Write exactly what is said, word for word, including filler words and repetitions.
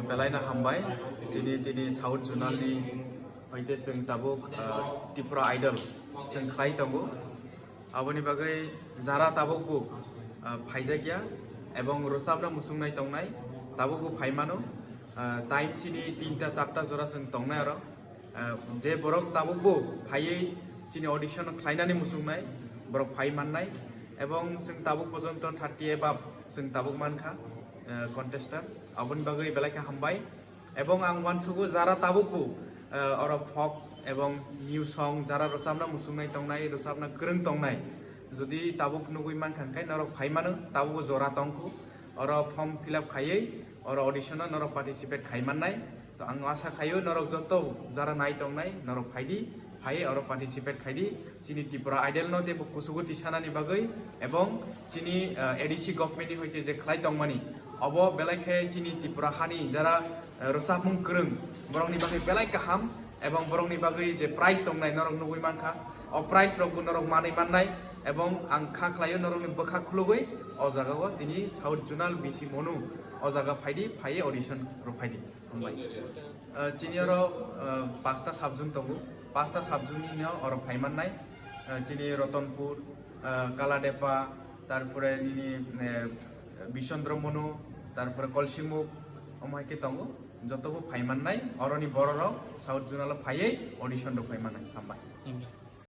Belai no hambai, chini tini South Zonal ni hoite chwng tabuk, ah, Tripura Idol chwng khlai tongo. Aboni bagwi jara tabuk bo, ah, phaijakya ebong rwchapna muchungnai tongnai tabuk bo phai mano. Ah, time chini tinta charta jora chwng tongnai aro. Ah, je borok tabuk bo phaiwi chini audition khlainani muchungnai borok phai mannai ebong chwng tabuk porjonto thirty above chwng tabuk mankha, ah, contestant. Aboni bagwi belai khe hambai. Ebong ang uansugo jara tabuk bo, eh, oro folk ebong new song jara rwchapna muchungnai tongnai, rwchapna kwrwng tongnai. Jodi tabuk nugwi mankha hwnkhe norok phai mano, tabuk bo jora tongkhu. Oro form fill up khaiwi, oro audition o norok participate khai mannai. To ang asa khaio norok joto jara nai tongnai, norok phaidi, phai oro participate khaidi. Chini Tripura Idol no teibo kuchugo tisanani bagwi ebong chini, eh, A D C government ni hoite je khlai tongmani, obo belai khe chini Tripura hani jara, eh, rwchapmung kwrwng, borokni bagwi belai kaham ebong borokni bagwi je prize tongnai norok nugwi mankha, o prize rok bo norok manwi mannai ebong ang kha khlaio norokni bwkha khulugwi o jaga o tini South Zonal B C Monu o jaga phaidi, phaiwi audition rw phaidi. Hambai. Eh, chini oro, eh, pasta subzone tongo. Pasta subzone ni no oro phai mannai. Eh, chini Ratanpur, eh, Kaladepa, tarpore nini, eh, Bisondro Monu, tarpore Kolsimuk, omo hai khe tongo. Joto bo phai mannai. Oroni bororok South Zonal o phaiwi audition rok phai mannai. Hambai. Thank you.